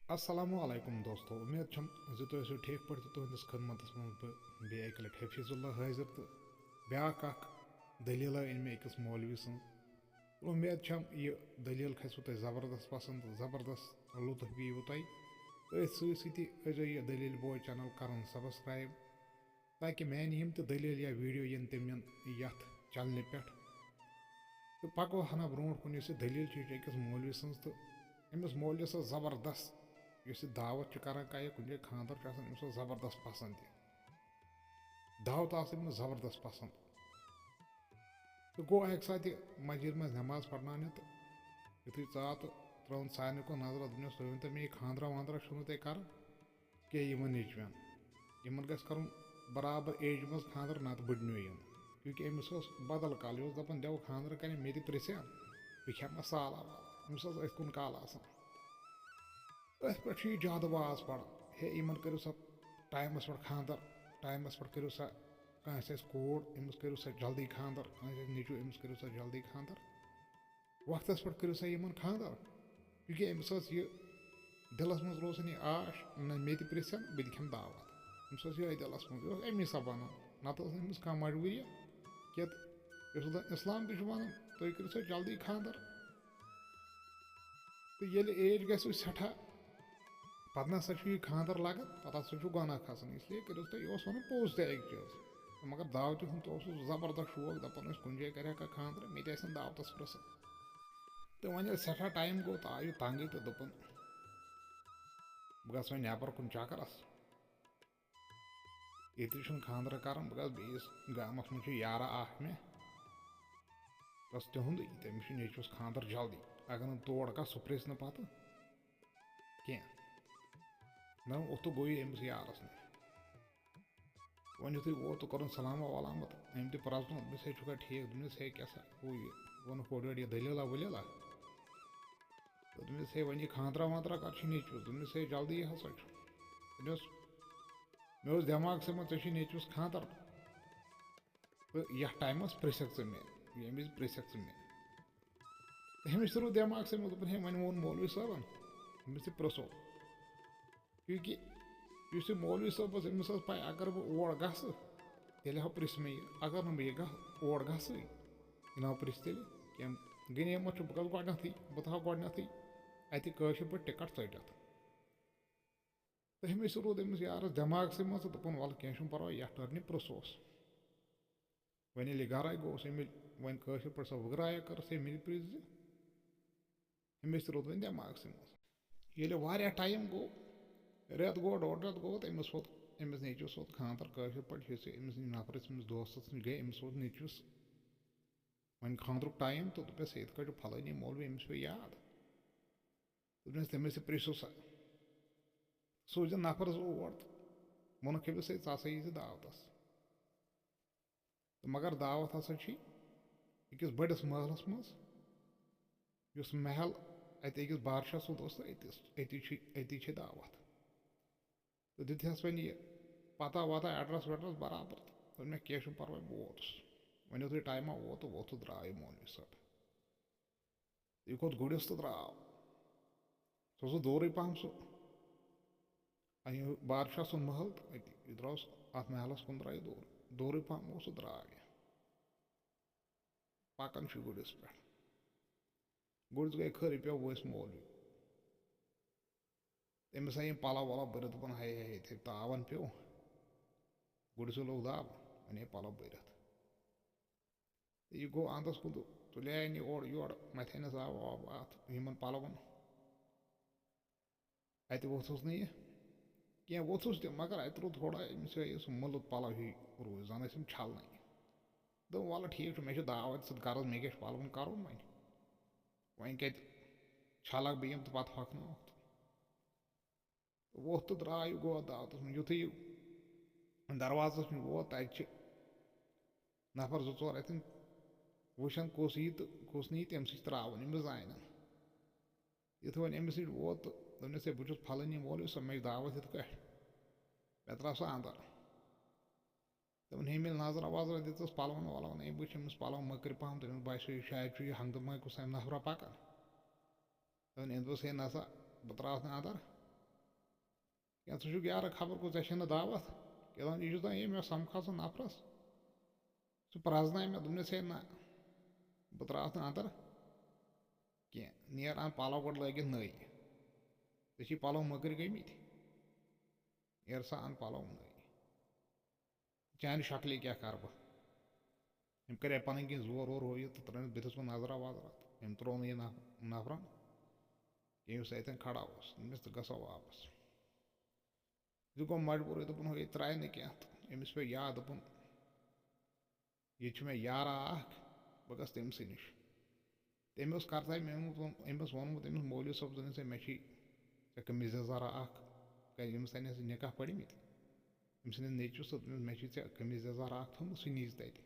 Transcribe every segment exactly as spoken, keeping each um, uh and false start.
السلام علیکم دوستو، امید چھم زِ تُہۍ ٲسِو ٹھیٖک پٲٹھۍ تہٕ تُہنٛدِس خدمتس منٛز بہٕ بیٚیہِ اکہِ لٹہِ حفیظ اللہ حٲضِر۔ تہٕ بیٛاکھ اکھ دٔلیٖلہ أنۍ مےٚ أکِس مولوی سٕنٛز۔ امید چھم یہِ دٔلیٖل کھسِوٕ تۄہہِ زبردست پسنٛد تہٕ زبردست لطف ییٖوٕ تۄہہِ۔ تہٕ أتھۍ سۭتۍ سۭتی ٲسۍزیو یہِ دٔلیٖل بوے channel کران subscribe، تاکہِ میانہِ یِم تہِ دٔلیٖل یا video یِن، تِم یِن یتھ channelہِ پٮ۪ٹھ۔ تہٕ پکو ہنا برونٛٹھ کُن۔ یۄس یہِ دٔلیٖل چھِ، یہِ چھِ أکِس مولوی سٕنٛز، تہٕ أمِس مولوِس ٲس زبردست، یۄس یہِ دعوت چھِ کران کانٛہہ یا کُنہِ جایہِ خانٛدر چھُ آسان، أمِس اوس زبردست پسنٛد یہِ۔ دعوت آسہٕ أمِس زبردست پسنٛد۔ تہٕ گوٚو اکہِ ساتہٕ یہِ مسجد منٛز نماز پرناونہِ، تہٕ یُتھُے ژاو تہٕ ترٲوٕن سارنٕے کُن نظرا، دوٚپنس، "تُہۍ ؤنۍ تو مےٚ، یہِ خانٛدرا وانٛدرا چھُو نہٕ تۄہہِ کرُن کینٛہہ یِمن نیٚچوٮ۪ن؟ یِمن گژھِ کرُن برابر age منٛز خانٛدر، نتہٕ بٕڈنیو یِم۔" کیونکہ أمِس اوس بدل کل، یہِ اوس دپان، "دٮ۪و خانٛدر کرن، مےٚ تہِ پرژھن، بہٕ کھٮ۪مہٕ نہ سالا والا۔" أمِس اوس أتھۍ کُن کل آسان۔ أتھۍ پٮ۪ٹھ چھُ یہِ زیادٕ واز پران، "ہے، یِمن کٔرِو سا ٹایمس پٮ۪ٹھ خانٛدر، ٹایمس پٮ۪ٹھ کٔرِو سا، کٲنٛسہِ آسہِ کوٗر، أمِس کٔرِو سا جلدی خانٛدر، کٲنٛسہِ آسہِ نیٚچوٗ، أمِس کٔرِو سا جلدی خانٛدر، وقتس پٮ۪ٹھ کٔرِو سا یِمن خانٛدر۔" کیونکہ أمِس ٲس یہِ دِلس منٛز روزان یہِ آش، نہ مےٚ تہِ پرژھن، بہٕ تہِ کھٮ۪مہٕ دعوت۔ أمِس اوس یِہوٚے دِلس منٛز، یہِ اوس اَمی سا ونان، نتہٕ ٲس نہٕ أمِس کانٛہہ مجبوٗری کینٛہہ۔ یُس زن اسلام تہِ چھُ ونان، "تُہۍ کٔرِو سا جلدی خانٛدر۔" تہٕ ییٚلہِ age گژھِ سٮ۪ٹھاہ، پتہٕ نہ سا چھُ یہِ خانٛدر لگان، پتہٕ ہسا چھُ گۄناہ کھسان۔ اس لیے کٔرِو تُہۍ، یہِ اوس ونان پوٚز تہِ اکہِ چیٖزٕ۔ مگر دعوتہِ ہُنٛد تہِ اوسُس زبردست شوق، دپان ٲسۍ، کُنہِ جایہِ کرِ ہا کانٛہہ خانٛدر، مےٚ تہِ آسن دعوتس پرٛژھان۔ تہٕ وۄنۍ ییٚلہِ سٮ۪ٹھاہ ٹایم گوٚو، تہٕ آو یہِ تنٛگٕے تہٕ دوٚپُن، "بہٕ گژھٕ وۄنۍ نٮ۪بر کُن چکرس۔ ییٚتہِ چھُنہٕ خانٛدر کران، بہٕ گژھٕ بیٚیِس گامس منٛز، چھُ یارا اکھ مےٚ، بس تِہُنٛدُے، تٔمِس چھُ نیٚچوِس خانٛدر جلدی، اگر نہٕ تور گژھٕ، سُہ پرٛژھِ نہٕ پتہٕ کینٛہہ۔" نہ، اوٚت گوٚو یہِ أمِس یارس نِش۔ وۄنۍ یُتھُے ووت تہٕ کوٚرُن سلامہ ولامہ تہٕ أمۍ تہِ پرٛزنوو، دوٚپمَس، "ہے، چھُکھا ٹھیٖک؟" دوٚپمَس، "ہے، کیٛاہ سا ہُہ یہِ؟" ووٚنُکھ اورٕ یورٕ یہِ دٔلیٖلہ ؤلیٖلہ۔ تہٕ دوٚپمَس، "ہے، وۄنۍ یہِ خانٛدرا وانٛدرا کر چھُے نیٚچوِس؟" دوٚپمَس، "ہے، جلدی ہسا چھُ۔" دوٚپمَس، "مےٚ اوس دٮ۪ماغسٕے منٛز، ژےٚ چھُے نیٚچوِس خانٛدر تہٕ یَتھ ٹایمَس پرٛژھکھ ژٕ مےٚ، ییٚمہِ وِزِ پرٛژھکھ ژٕ مےٚ۔" تہٕ أمِس تہِ روٗد دٮ۪ماغسٕے منٛز، دوٚپُن، "ہے، وۄنۍ ووٚن مولوی صٲبَن، أمِس تہِ پرٛژھو۔" کیونکہ یُس یہِ مولوی صٲب اوس، أمِس ٲس پَے، اگر بہٕ اور گژھٕ، تیٚلہِ ہا پرٛژھِ مےٚ یہِ۔ اگر نہٕ بہٕ یہِ گژھ-، اور گژھٕے، یہِ نہ ہا پرٛژھِ تیٚلہِ کینٛہہ۔ غنیمت چھُ، بہٕ گژھٕ گۄڈٕنٮ۪تھٕے، بہٕ تھاوٕ گۄڈٕنٮ۪تھٕے اَتہِ کٲشِر پٲٹھۍ ٹِکٹ ژٔٹِتھ۔ تہٕ ہُمِس روٗد أمِس یارَس دٮ۪ماغسٕے منٛز، تہٕ دوٚپُن، "وَلہٕ، کینٛہہ چھُنہٕ پَرواے، یَتھ ٹٔرنہِ پرٛژھوس۔" وۄنۍ ییٚلہِ گرے گوٚو، أمۍ ییٚلہِ وۄنۍ کٲشِر پٲٹھۍ سۄ وٕگرایا کٔرٕس، أمۍ ییٚلہِ پرٛژھ زِ، أمِس تہِ روٚد وۄنۍ دٮ۪ماغسٕے منٛز۔ ییٚلہِ واریاہ ٹایم گوٚو، رٮ۪تھ گوٚو، ڈۄڈ رٮ۪تھ گوٚو، تہٕ أمِس ووت، أمِس نیٚچوِس ووت خانٛدر کٲشِر پٲٹھۍ، یُس یہِ أمِس نِش نفرَس، أمِس دوستَس نِش گٔے، أمِس ووت نیٚچوِس وۄنۍ خانٛدرُک ٹایم، تہٕ دوٚپمَس، "ہے، یِتھ کٲٹھۍ چھُ پھلٲنی مولوی، أمِس پیوٚو یاد۔" دوٚپمَس، "تٔمِس تہِ پرٛژھِو سا، سوٗزِن نفر زٕ اور تہٕ ووٚنُکھ أمِس، ہے، ژٕ ہسا یی زِ دعوتَس۔" تہٕ مگر دعوت ہسا چھِ أکِس بٔڑِس محلَس منٛز، یُس محل اَتہِ أکِس بادشاہ سُنٛد اوس، تہٕ أتی، أتی چھِ، أتی چھِ دعوت۔ تہٕ دِتہَس وۄنۍ یہِ پتہ وتہ، ایڈریس ویڈریس برابر، تہٕ دوٚپ مےٚ، "کینٛہہ چھُنہٕ پرواے، بہٕ ووتُس۔" وۄنۍ یُتھُے ٹایما ووت تہٕ ووت تہٕ درٛاو یہِ مولوی صٲب۔ یہِ کھوٚت گُرِس تہٕ درٛاو۔ سُہ اوس دوٗرٕے پہم سُہ۔ اَنہِ بادشاہ سُنٛد محل تہٕ أتی یہِ درٛاو سُہ اَتھ محلَس کُن، درٛاو یہِ دوٗر۔ دوٗرٕے پہم اوس سُہ، درٛاو یہِ۔ پَکان چھُ یہِ گُرِس پٮ۪ٹھ۔ گُرِس گٔے خٲرٕے، پیوٚو ؤسۍ مولوی۔ تٔمِس آیہِ یِم پَلو وَلو بٔرِتھ، دوٚپُن، "ہَے، ہَے، ہَے، تھے تاوَن پیوٚو۔" گُرِس لوٚگ دَب، وۄنۍ آیہِ پَلو بٔرِتھ۔ تہٕ یہِ گوٚو اَنٛدَس کُن تہٕ تُلیٛاے نہٕ اورٕ یورٕ، مَتھے نہٕ آب واب اَتھ یِمَن پَلوَن۔ اَتہِ ووٚتھُس نہٕ یہِ کینٛہہ، ووٚتھُس تہِ، مگر اَتہِ روٗد تھوڑا أمِس یِہوٚے سُہ مُلُت پَلو ہیوٗ روٗد، زَن ٲسۍ یِم چھَلنَے۔ دوٚپُن، "وَلہٕ ٹھیٖک چھُ، مےٚ چھُ دعوت سۭتۍ غرض، مےٚ کیٛاہ چھُ پَلوَن کَرُن وۄنۍ؟ وۄنۍ کَتہِ چھَلَکھ بہٕ یِم تہٕ پَتہٕ ہۄکھناوَکھ تہٕ؟" ووٚتھ تہٕ درٛاو یہِ، گوٚو اَتھ دعوتَس منٛز۔ یُتھُے یہِ دروازَس نِش ووت، تَتہِ چھِ نفر زٕ ژور اَتٮ۪ن وٕچھان، کُس یی تہٕ کُس نہٕ یی، تٔمۍ سۭتۍ ترٛاوُن، أمِس زانن۔ یُتھُے وۄنۍ أمِس نِش ووت تہٕ دوٚپنَس، "ہے، بہٕ چھُس پھلٲنی مولوی صٲب، مےٚ چھِ دعوت یِتھ کٲٹھۍ، مےٚ ترٛاو سا اَندَر۔" دوٚپُن، ہے، ییٚلہِ نظرا وظرا دِژٕس پَلوَن وَلوَن، أمۍ وٕچھ أمِس پَلو مٔکٕرۍ پَہَم، تٔمِس باسیو، یہِ شاید چھُ یہِ ہنٛگتہٕ منٛگہٕ کُس تام نفرا پَکان۔ دوٚپُن، أمۍ دوٚپُس، "ہے نسا، بہٕ ترٛاوَتھ نہٕ اَندَر، کینٛہہ، ژٕ چھُکھ یارٕ خبر کُس، ژےٚ چھے نہٕ دعوت۔ کیٛاہ دَپان، یہِ چھُ دَپان، ہے، مےٚ سَمکھاو سُہ نفرَس، سُہ پرٛزنایہِ مےٚ۔ دوٚپنَس، ہے نہ، بہٕ ترٛاوَتھ نہٕ اَندَر کینٛہہ، نیر اَن پَلو گۄڈٕ لٲگِتھ نٔے، ژےٚ چھی پَلو مٔکٕرۍ گٔمٕتۍ، نیر سا اَن پَلو نٔے۔ چانہِ شکلہِ کیٛاہ کرٕ بہٕ؟ أمۍ کَرے پَنٕنۍ کِنۍ زور وور ہُہ یہِ تہٕ ترٛٲونَس بٕتھِس کُن نظرا وظرا تہٕ أمۍ ترٛوو نہٕ یہِ نف-، نفرن۔ ییٚمِس سۭتۍ کھڑا اوس، دوٚپمَس، "ژٕ گژھو واپس۔" یہِ گوٚو مجبوٗرٕے، دوٚپُن، "ہُہ یہِ ترٛایہِ نہٕ کینٛہہ۔" تہٕ أمِس پیوٚو یاد، دوٚپُن، "ییٚتہِ چھُ مےٚ یارا اکھ، بہٕ گژھٕ تٔمۍ سٕے نِش۔" تٔمۍ اوس کرتاے مےٚ ووٚنمُت، أمۍ اوس ووٚنمُت أمِس مولوی صٲبَس، دوٚپنَس، "ہے، مےٚ چھِ ژےٚ قمیٖض یَزار اکھ، کیٛازِ أمِس سَنہِ اَسہِ نِکاح پٔرمٕتۍ، أمۍ سٕنٛدِس نیٚچوِس تہٕ دوٚپنَس، مےٚ چھِ ژےٚ قمیٖض یَزار اکھ تھوٚومُت، سُہ نیٖزِ تَتہِ۔"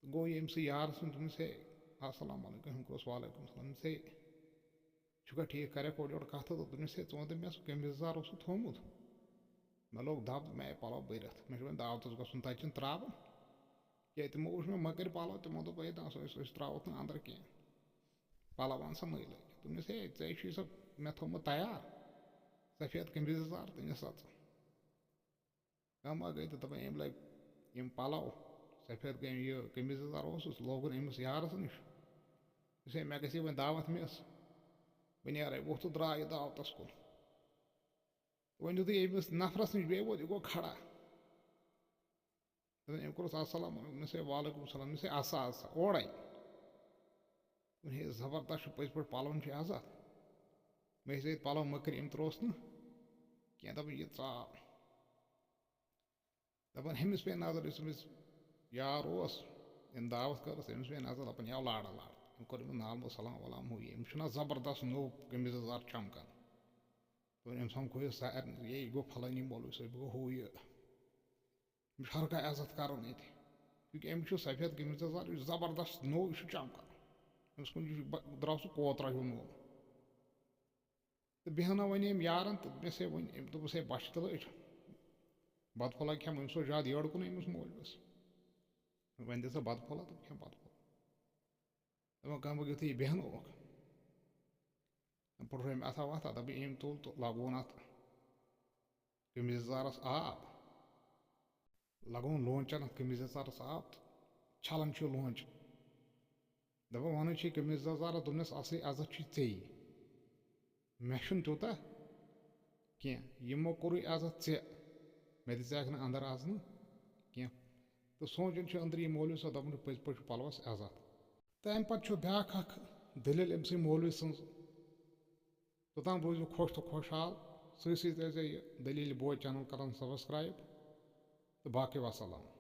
تہٕ گوٚو ییٚمۍ سٕے یارَس ووٚن، دوٚپنَس، "ہے، السلام علیکم۔" ہُمۍ کوٚرُس، "وعلیکم السلام۔" دوٚپنَس، "ہے، چھُکھا ٹھیٖک، کَرٮ۪کھ اورٕ یورٕ کَتھ تہٕ۔" دوٚپنَس، "ہے، ژٕ وَن تہٕ مےٚ، سُہ قمیٖض یَزار اوسُکھ تھوٚومُت؟" مےٚ لوٚگ دَب، مےٚ آیہِ پَلو بٔرِتھ، مےٚ چھُ وۄنۍ دعوتَس گژھُن، تَتہِ چھِنہٕ ترٛاوان کینٛہہ۔ تِمو وٕچھ مےٚ مٔکٕرۍ پَلو، تِمو دوٚپ، "ہے، نہ، سُہ أسۍ، أسۍ ترٛاوَتھ نہٕ اَندَر کینٛہہ، پَلو اَن سا نٔے لٲگِتھ۔" دوٚپنَس، "ہے، ژےٚ چھُے سا مےٚ تھوٚومُت تیار سفید قمیٖض یَزار، تہٕ نہِ سا ژٕ۔" کَم ما گٔے تہٕ دَپان، أمۍ لٲگۍ یِم پَلو، سفید گٔے یہِ قمیٖض یَزار اوسُس، لوگُن أمِس یارَس نِش۔ یُس ہے مےٚ گژھِ وۄنۍ دعوت مِس، بہٕ نیرَے۔ ووٚتھ تہٕ درٛاو یہِ دعوتَس کُن۔ وۄنۍ یُتھُے أمِس نفرَس نِش بیٚیہِ ووت، یہِ گوٚو کھڑا۔ دوٚپُن، أمۍ کوٚرُس، "السلام علیکم۔" دوٚپنَس، "ہے، وعلیکم السلام۔" دوٚپنَس، "ہے، اَسا، اَسا، اورَے۔" دوٚپُن، "ہے، زبردست چھُ، پٔزۍ پٲٹھۍ پَلوَن چھُ عزت۔ مےٚ ٲسۍ ییٚتہِ پَلو مٔکٕرۍ، أمۍ ترٛووُس نہٕ کینٛہہ۔" دَپان، یہِ ژاو۔ دَپان، ہُمِس پیٚیہِ نظر، یُس أمِس یار اوس، أمۍ دعوت کٔرٕس، أمِس پیٚیہِ نظر، دَپان، یَو لارٕ لارٕ۔ أمۍ کوٚر أمِس نالہٕ منٛز سلام ولام، ہُہ یہِ۔ أمِس چھُنہ زبردست نوٚو قمیٖض یَزار چمکان۔ دوٚپُن، أمۍ سَمکھو یہِ سارنٕے، یے، یہِ گوٚو فلٲنی مولوی صٲب، یہِ گوٚو ہُہ یہِ۔ أمِس چھُ ہر کانٛہہ عزت کران ییٚتہِ، کیونکہ أمِس چھُ سفید قمیٖض یَزار، یہِ چھُ زبردست نوٚو، یہِ چھُ چمکان۔ أمِس کُن یہِ چھُ بَ-، درٛاو سُہ کوترا ہیوٗ نوٚو۔ تہٕ بیٚہنو وۄنۍ أمۍ یارَن تہٕ مےٚ سے وۄنۍ أمۍ دوٚپُس، "ہے، بَچھِ تہٕ لٔج، بَتہٕ پھوٚلہ کھٮ۪مہٕ۔" أمِس اوس زیادٕ یٔڑ کُن أمِس مولوِس۔ وۄنۍ دِ سا بَتہٕ پھوٚلہ تہٕ بہٕ کھٮ۪مہٕ بَتہٕ پھوٚلہ۔ دَپان، کَمبہٕ یُتھُے یہِ بیٚہنووُکھ، پُٹھرٲوۍ أمۍ اَتھا وَتھا، دَپان، أمۍ تُل تہٕ لَگووُن اَتھ قمیٖض یَزارَس آب، لَگووُن لونٛچَن اَتھ قمیٖض یَزارَس آب تہٕ چھَلان چھُ یہِ لونٛچ۔ دَپان، وَنان چھِ یہِ قمیٖض یَزارَس، دوٚپنَس، اَصلی عزت چھُے ژےٚ۔ مےٚ چھُنہٕ تیوٗتاہ کینٛہہ، یِمو کوٚرُے عزت ژےٚ، مےٚ دِژیکھ نہٕ اَندَر اَژنہٕ کینٛہہ۔ تہٕ سونٛچان چھُ أنٛدرٕ یہِ مولوی صٲب، دَپان چھُ، پٔزۍ پٲٹھۍ چھُ پَلوَس عزت۔ تہٕ اَمہِ پَتہٕ چھُ بیٛاکھ اَکھ دٔلیٖل أمۍ سٕے مولوی سٕنٛز۔ توٚتام روٗزِو خۄش تہٕ خۄشحال۔ سۭتۍ سۭتۍ ٲسۍ زِ یہِ دٔلیٖل بوے channel کَران subscribe۔ تہٕ باقٕے وَسَلام۔